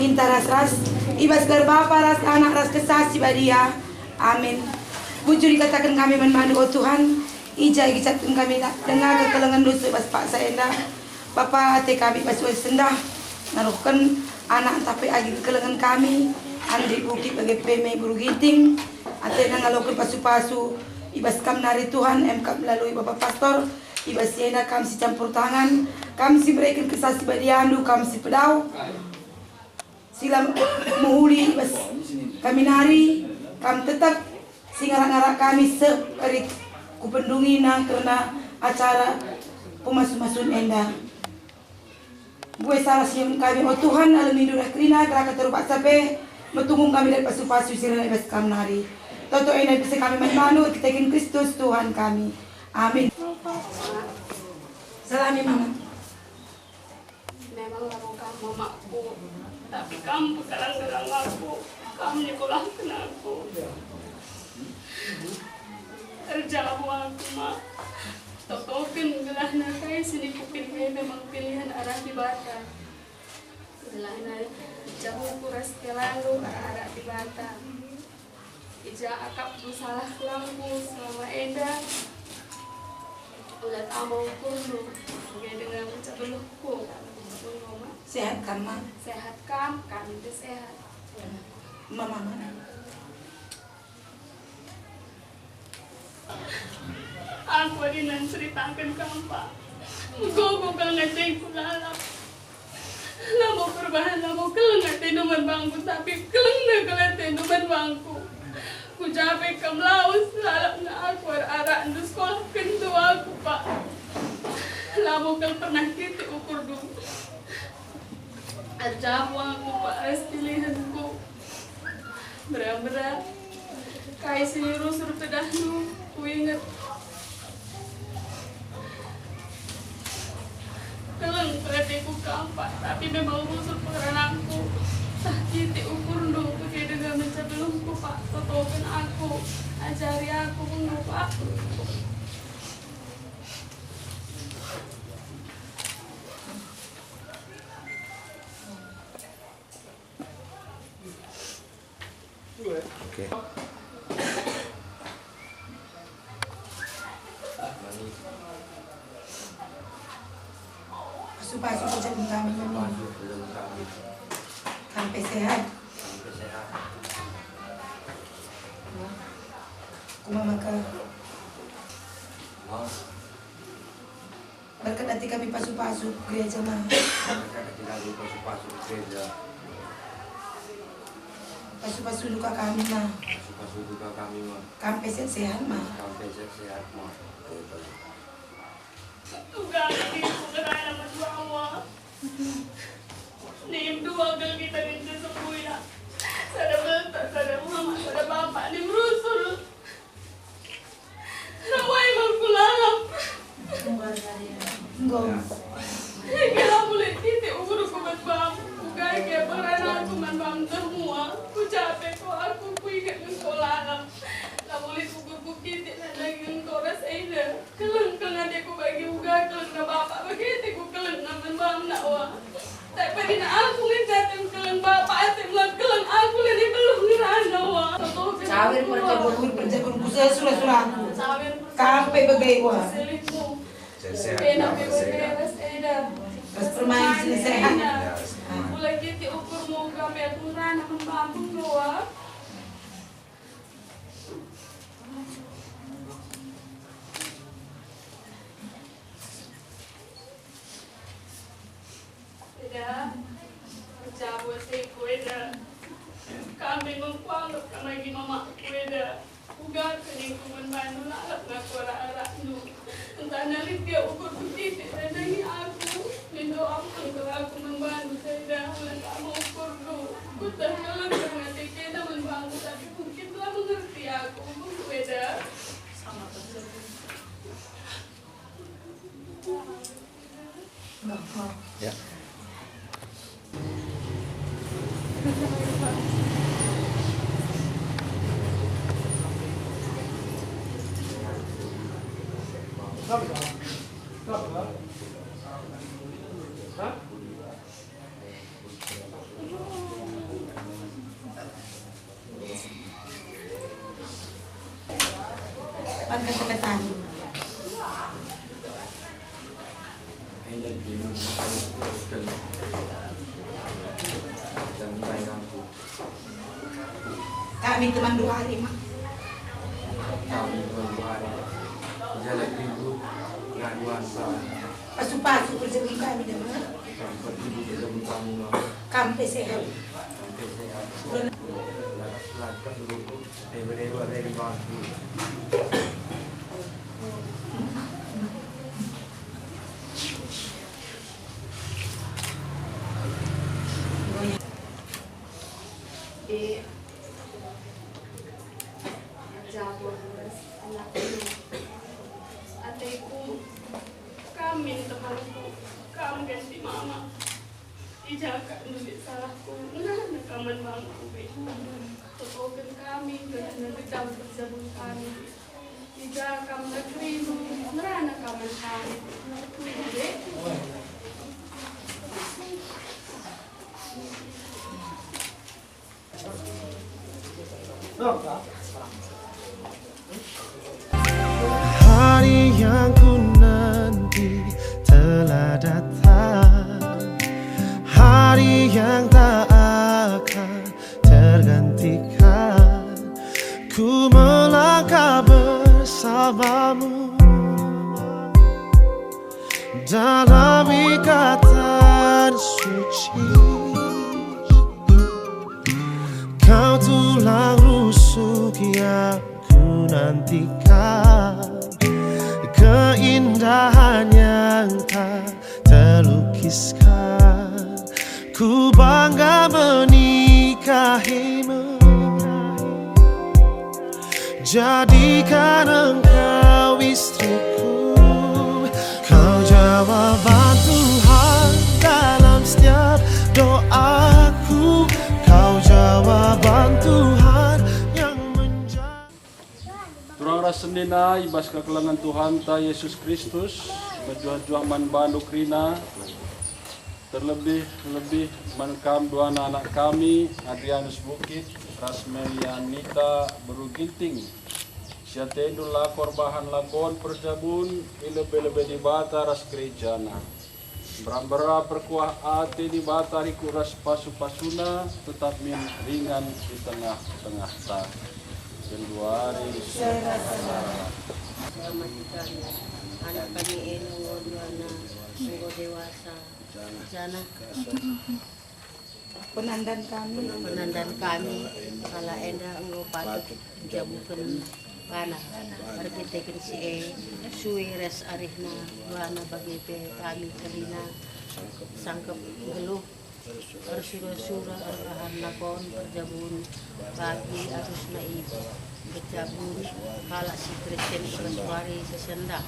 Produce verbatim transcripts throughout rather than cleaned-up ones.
Inta ras-ras, i bas gelar Bapa ras Anak ras Kesah Si Badia. Amin. Bujur ikataken kami man bandu, o Tuhan, i ja igicapken kami denga kekelengen dosa i bas paksa enda. Bapa, ate kami bas wari sendah, naruhken anak ntah pe agi kekelengen kami, Andri Bukit bage pe Me Guru Ginting, atena ngaloken pasu-pasu i bas kam nari Tuhan, em kap melalui Bapa Pastor, i bas si enda kam si campur tangan, kam si mereken Kesah Si Badiandu, kam si pedau. Si la mehuli bas kami nari, kam tetap si ngarak-ngarak kami seh lit ku pendungina kerna acara pemasu-masun enda. Mbue salah si kami, o Tuhan, alu nindu reh kerina, kerina terpaksa pe metunggung kami dage pasu-pasu si reh bas kam nari. Toto enda ipesen kami man bandu, erkiteken Kristus Tuhan kami. Amin. Salami, Mama. Memang labo kam mamakku, tapi kam pekerang-kerang aku, kam nyekolahken aku. Erjabu aku, Mak. Totoken gelahna kai si nipupin e memang pilihen arah Dibata. Gelahna jabuku ras kelandu arah-arah Dibata. I ja akapndu salah kelangku selama enda? Ula tama ukurndu, bage denga ngenca beluhku. Sehat kam, Ma? Sehat kam, kami pe sehat. Mama, Mama. Aku adi nceritaken kam, Pa. Megogo kal nge atengku lalap. Labo perbahan, labo keleng atendu man bangku, tapi kelengna kal atendu man bangku. Ku ja pe kam lawes, lalap nge aku, arak-arakndu sekolahkenndu aku, Pa. Labo kal pernah kitik ukurndu. Erjabu aku, Pa, ras pilihenku. Mbera-mbera kai si rusur pedahndu, kuinget. Keleng kal ateku kam, Pa, tapi memang rusur pengerananku. Tah kitik ukurndu, bage denga ngenca beluhku, Pa, totoken aku, ajari aku, Pa. Oke. Pasu-pasu saja kami ini. Sampai sehat. Kuma maka. Berkat ate kami pasu-pasu gereja, Ma. Berkat ate kami pasu-pasu gereja. Pasu-pasu luka kami, Ma. Pasu-pasu luka kami, Ma. Kam pe sehat-sehat, Ma. Kam pe sehat-sehat, Ma. Tuga kami ku ngerana menduawa. Nim dua kal kita ngenca sembuya. Sada beltak, sada mama, sada bapa, nim rusur. Rawai bangku lalap. Enggo. Enggo la mulih kitik ukurndu man bam. Uga ike pengerananku man bam ndeh mua. Ku ja pe ko aku, kuinget nge engko lalap. La mulih ukurndu kitik nandangi engko ras enda. Keleng, keleng ateku bagi uga kelengna bapa, bage ateku kelengna man bam nak wa. Tapi padina aku ngenca atem keleng bapa, atem la keleng aku, la beluh ngerana wa. Cawe perjagon, perjagon ku sura-suraku. Cawe. Kam pe bage wa. Selingkuh. Sehat. Enak pe bage ras enda. Ras permain si sehat. Mulai kitik ukurndu uga pe aku ngerana man bam wa. Eda, erjabu ateku eda. Kam memang kuanggap kam agi mamakku eda. Uga keningku man bandu lalap ngaku arak-arakndu. Ntah lit gia ukurndu kitik nandangi aku. Mindo ampun kal aku man bandu, eda, ula tama ukurndu. Kueteh keleng ate kena man bangku, tapi mungkin la mengerti aku, eda. Ya. Kata-kata. Kami teman dua hari, Mak. Kami teman dua hari. Jalan minggu, pengaduan, Pak. Pasu-pasu perjalanan kami, dah, Mak. Sampai ibu bertemu kamu, Mak. Kampe sehat. Sampai sehat. Lakas-lakas dulu. Dewa-dewa dari bangku. Eh, Jabur, anakku. Ateku, kam min temanku, kam ganti mama. I ja ka ndulit salahku, ngerana ka man bangku. Tokoken kami, ngerana gedang perjabun kami. I ja kam negerindu, ngerana ka man kami. Dek. Hari yang ku nanti telah datang, hari yang tak akan tergantikan. Ku melangkah bersamamu dalam ikatan suci. Kau tulang rusuk yang ku nantikan, keindahan yang tak terlukiskan. Ku bangga menikahimu. Jadikan engkau istriku. Kau jawaban Tuhan dalam setiap doaku. Kau jawaban Tuhan yang menjadi. Turang ras senina i bas kekelengen Tuhanta Yesus Kristus, mejuah-juah man bandu kerina. Terlebih-lebih man kam duana anak kami, Adrianus Bukit ras Melianita Beru Ginting, si atendu lako erbahan lakon perjabun i lebe-lebe Dibata ras gerejana. Mbera-mbera perkuah ate Dibata rikut ras pasu-pasuna tetap min ringan i tengah-tengahta. Genduari. Selamat kami, anak kami eno enggo duana, enggo dewasa. Janah penandan kami, penandan kami, kalak enda enggo patut njabuken bana erkiteken si e, sue ras arihna duana bage pe kami kerina sangkep nggeluh, ersura-sura erbahan lakon perjabun bagi arusna i perjabun kalak si Kristen i bas wari si sendah.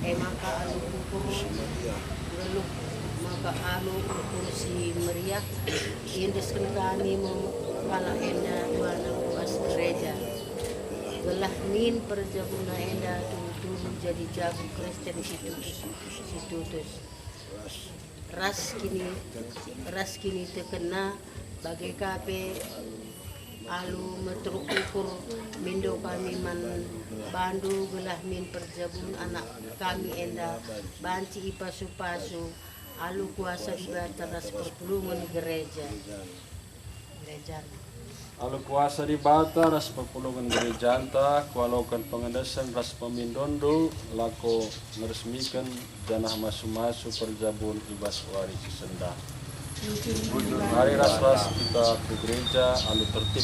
E maka alu ukur nggeluh, maka alu ukur si meriah, iendesken kami me kalak enda duana ku bas gereja, gelah min perjabunna enda tuhu-tuhu jadi jabu Kristen si tutus, si tutus. Ras kini, ras kinitekenna, bage ka pe alu meteruk ukur mindo kami man bandu, gelah min perjabun anak kami enda banci ipasu-pasu alu kuasa Dibata ras perpulungen gereja. Alu kuasa Dibata ras perpulungen gerejanta, kualoken pengendesen ras pemindonndu lako ngeresmiken janah masu-masu perjabun i bas wari si sendah. Mari ras-ras kita ku gereja alu tertib.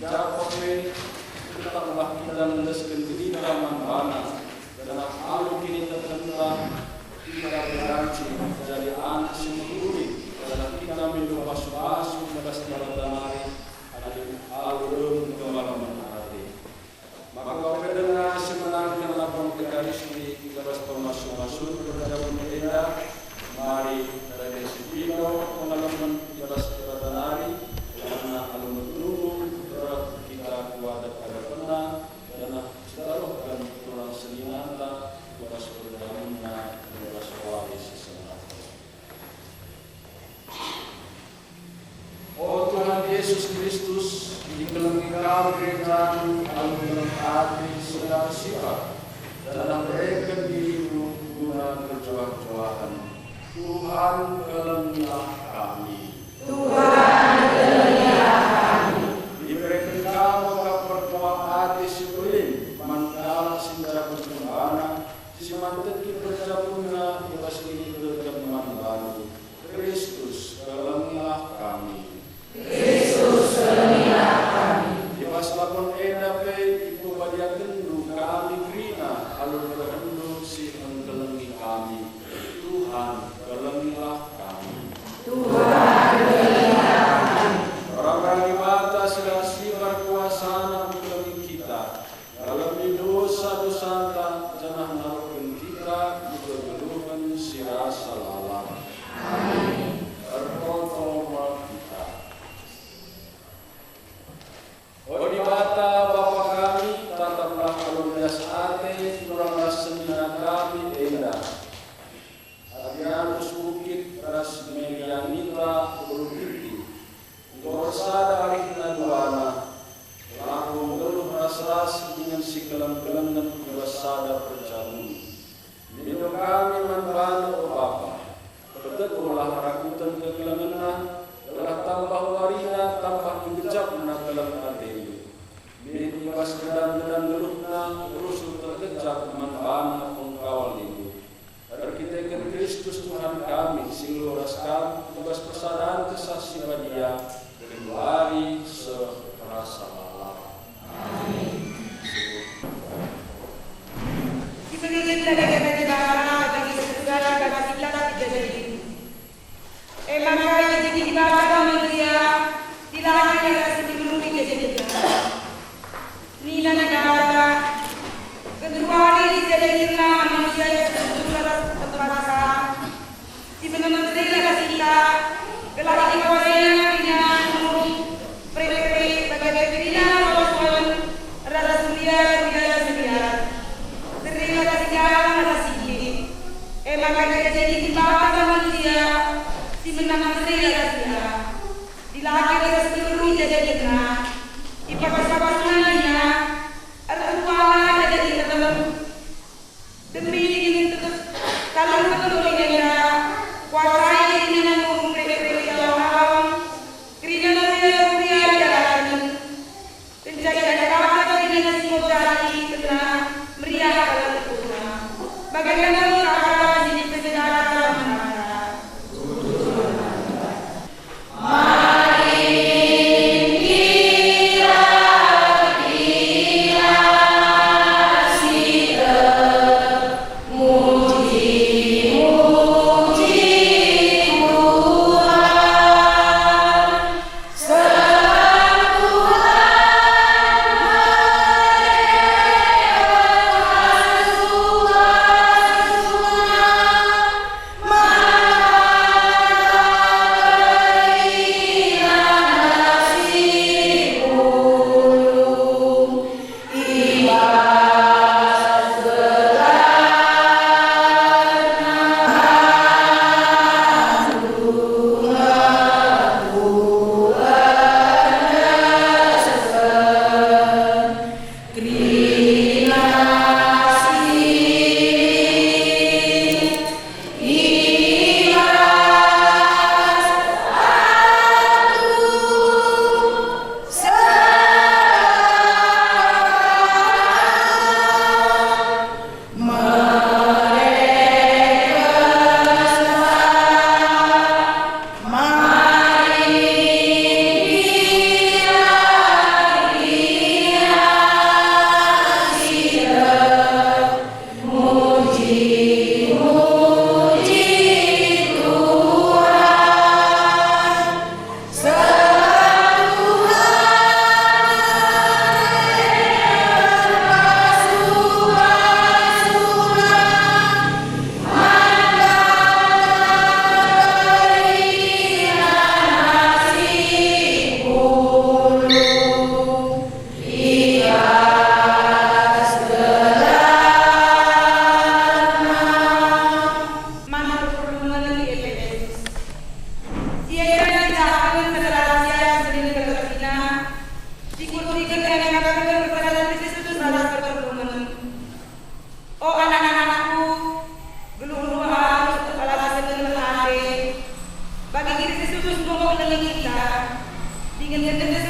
Japa pe, tetaplah kita ngendesken dirita man baNa, janah alu kinitekenta kita beranjing jadi anak si mehuli, janah kita mindo pasu-pasu i bas Dibata nari adi alu reh kemalemen ate. Maka ope denga si menangken lakon Ekaristi i bas pemasu-masun perjabun enda, mari dage si pindo pengalamen i bas Dibata nari, kerna alu metunggung reh kita ku adep-adepenNa, janah sitaruhken turang seninanta ku bas perjamunNa i bas wari si senina. O Tuhan Yesus Kristus, ikelengi Kam gerejaNdu alu keleng ate si la ersibar, janah mereken diriNdu guna kejuah-juahen. Tuhan, kelengilah kami. Tuhan, kelengilah kami. Ibereken Kam maka perkuah ate si mbelin man kalak si njabunken baNa, si manteki perjabunna i bas kiniteken man baNdu. Kristus, kelengilah kami. Kristus, kelengilah kami. I bas lakon enda pe ipebadiakenNdu kami kerina alu kerehenNdu si engkelengi kami. Tuhan, kelengilah kami. Tuhan, kelengilah kami. Barang-barang Dibata si la ersibar kuasaNa engkelengi kita, ngalemi dosa-dosanta, janah naruhken kita i kegeluhen si rasa lalap. Amin. Ertoto me kita. O Dibata, Bapa kami, tataplah alu lias ate turang ras senina kami enda. Adi arus bukit ras meriah ninta Gunung Tinggi, enggo ersada arihna duana, lako nggeluh ras-ras dingen sikeleng-kelengen i bas sada perjabun. Mindo kami man baNdu, o Bapa, peteguhlah rakuten kekelengenna, gelah tambah warina tambah igejapna keleng ateNdu. Min i bas gedang-gedang geluhna rusur terkejap man baNa pengkawal nindu. Erkiteken Kristus Tuhan kami si nggeluh ras Kam i bas persadan Kesah Si Badia, genduari seh rasa lalap. Amin. Sipenuhna dage bagi Bapa, bagi segera bagi kita dijajah. E maka ijajah Dibata manusia, dilaki ras si diberu ijajahna. Nina Dibata, genduari ijajahna manusia si sempurna ras tempatna. Si bener-bener ras kita, gelah ipasaina kerina nurung, pere-pere, bage kerina persoalan, ras kuliah-kuliah si mbiar. Seri ras si galak ras si lit. E maka ijajah Dibata manusia si menang seri ras ia. Dilaki ras diberu ijajahna. Ipasu-pasuna ia, ertualah jadi kelem. Demi dingen tetap kalem betul enda, kuasai kerina nurung pere-pere i awang-awang, kerina kuria-kuria dialaken. Kenca iakap kerina si enggo jadi kena meriah kalak ukurna. Bagenda me kata si ipesendakan man banta.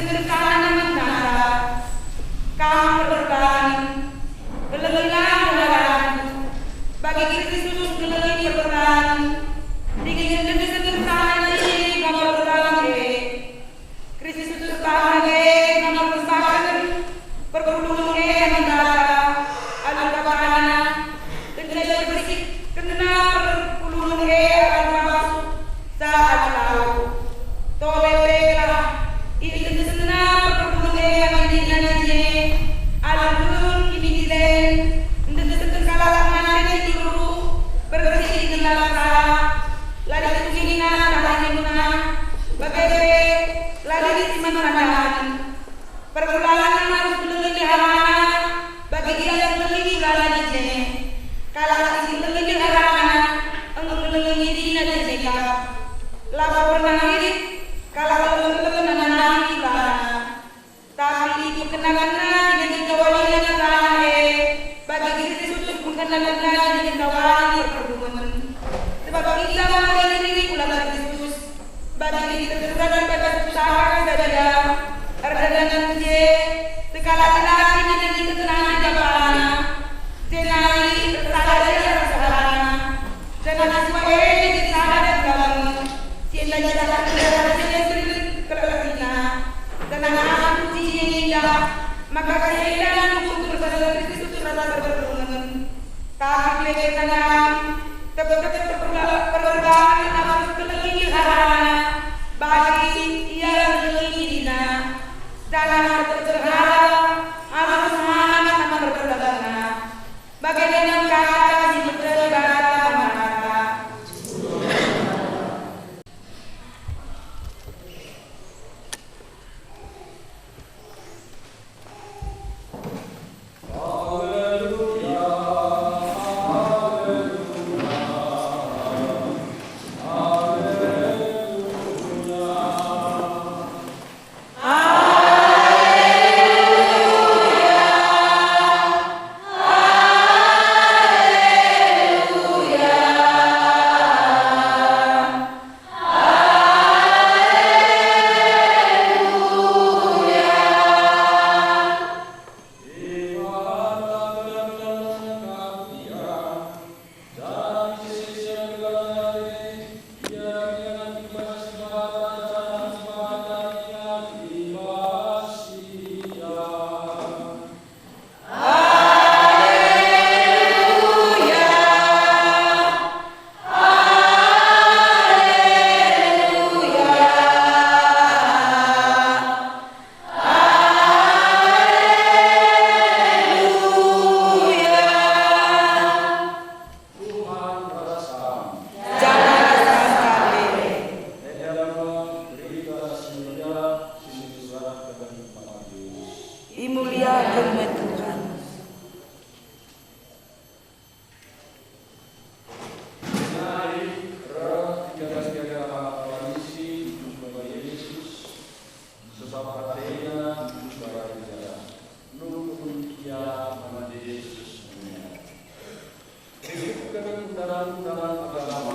Kersana mendata, kam perbahan, kelengilah dalanku, bagi Kristus kelengi perbahan, dingen kersana ini kam perbahan e. Kristus perbahan e kam perbahan, perpulungen e mendata, alu katana, kenca ibersihkenna perpulungen e alu masuk, saat lau. Tole pe gelah iendeskenna perpulungen e man diriNa jine, alu kinitilihen, endesken kalak mate si diberu, bersih dingen la salah, la lit tungina ntah rinuna, bage pe la lit si man tandahen. Perbulangen arus kelengi ndeharana, bagi ia kelengi kulana jine. Kalak si kelengi ndeharana, enggo kelengi dirina jine kap. Labo pernah lit kalak si kelengi nandangi kulana. Tapi ipekenakena dingen igawalina kulana e, bagi Kristus ipekenakena dingen igawali perpulungen. Sebab kita mewali diri kula Kristus. Bagi lit terserah bagi pusaka sadia, erdalan je, sekalak laki nina nina tenang di bapana, jenari ersalah ia ras bahanna. Janah si e jadi sada di bapana, si enda jadi sada si e kelek ertina. Janah aku jine nindah, maka si enda nungkun perbahanen Kristus ras perpulungen. Tapi pe kata kam, tep-tep perla-, perbahan arus kelengi ndeharana, bagi ia kelengi dirina. Janah tep-tep perbahan arus man perbulangenna. Bage nina kata si mehuli Dibata man banta. Tuhan ras kam. Janah ras kam kal. Enda me Berita Si Mulia si isuratken Matius. Imuliaken me Tuhan. Jenari reh piga-piga kalak Parisi njumpai Jesus, sebab atena njumpai Ia. Nungkun ia man Jesus nina, "Rikutken undang-undang agama